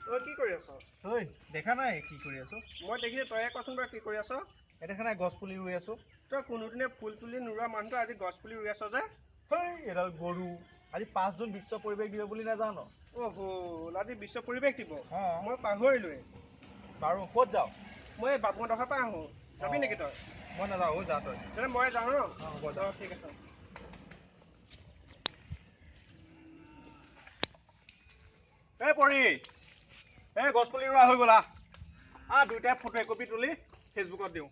তই কি কৰি আছ? ঐ, দেখা নাই কি কৰি আছ? মই দেখিছোঁ, তয়ে কচোন বাৰু কি কৰি আছ? এই দেখা নাই, গছ পুলি ৰুই আছো। তই কোনোদিনে ফুল তুলি নোৰোৱা মানুহটো আজি গছ পুলি ৰুই আছ যে? হেই, এডাল গৰু, আজি 5 জুন বিশ্ব পৰিৱেশ দিৱস বুলি নাজান? অ' হ'ল, আজি বিশ্ব পৰিৱেশ দিৱস, অ। মই পাহৰিলোৱে। বাৰু ক'ত যাওঁ? মই এই বাপুহঁতৰ ঘৰৰ পৰা আহোঁ, যাবি নেকি তই? মই নাযাওঁ, অ' যা তই। তেনে মই যাওঁ ন? অ, হ'ব যা। অ, ঠিক আছে। এই পৰি, এই গছ পুলি ৰোৱা হৈ গ'ল, আহ। আহ, দুয়োটাই ফটো একপি তুলি ফেচবুকত দিওঁ।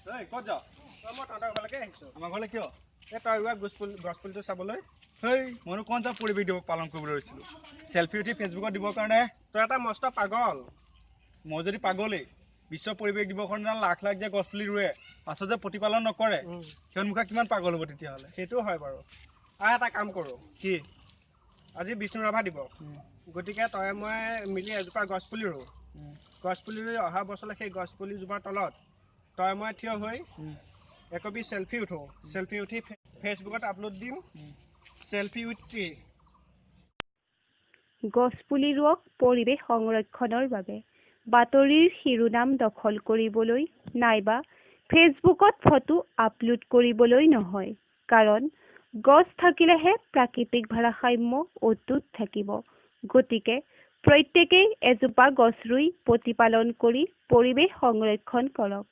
ঐ, ক'ত যাৱ? অ, মই তহঁতৰ ঘৰলৈকে আহিছোঁ। আমাৰ ঘৰলৈ কিয়? এই তই ৰোৱা গছ পুলিটো চাবলৈ। হেই, মইনো কোন চা পৰিৱেশ দিৱস পালন কৰিবলৈ লৈছিলোঁ, চেলফি উঠি ফেচবুকত দিবৰ কাৰণে? তই এটা মস্ত পাগল। মই যদি পাগলেই, বিশ্ব পৰিৱেশ দিৱসৰ দিনা লাখ লাখ যে গছ পুলি ৰুৱে, পাছত যে প্ৰতিপালন নকৰে, সিহঁত মুখা কিমান পাগল হ'ব তেতিয়াহ'লে। সেইটো হয় বাৰু। আহ, এটা কাম কৰোঁ। কি? আজি বিষ্ণু ৰাভা দিৱস, গতিকে তই মই মিলি এজোপা গছ পুলি ৰুওঁ। গছ পুলি ৰুই অহা বছৰলৈ সেই গছ পুলিজোপাৰ তলত তই মই থিয় হৈ একপি চেলফি উঠোঁ। চেলফি উঠি ফেচবুকত আপলোড দিম, চেলফি উইথ ট্ৰি। গছপুলি ৰোৱক পৰিৱেশ সংৰক্ষণৰ বাবে, বাতৰিৰ শিৰোনাম দখল কৰিবলৈ নাইবা ফেচবুকত ফটো আপলোড কৰিবলৈ নহয়। কাৰণ গছ থাকিলেহে প্ৰাকৃতিক ভাৰসাম্য অটুট থাকিব। গতিকে প্ৰত্যেকেই এজোপা গছ ৰুই প্ৰতিপালন কৰি পৰিৱেশ সংৰক্ষণ কৰক।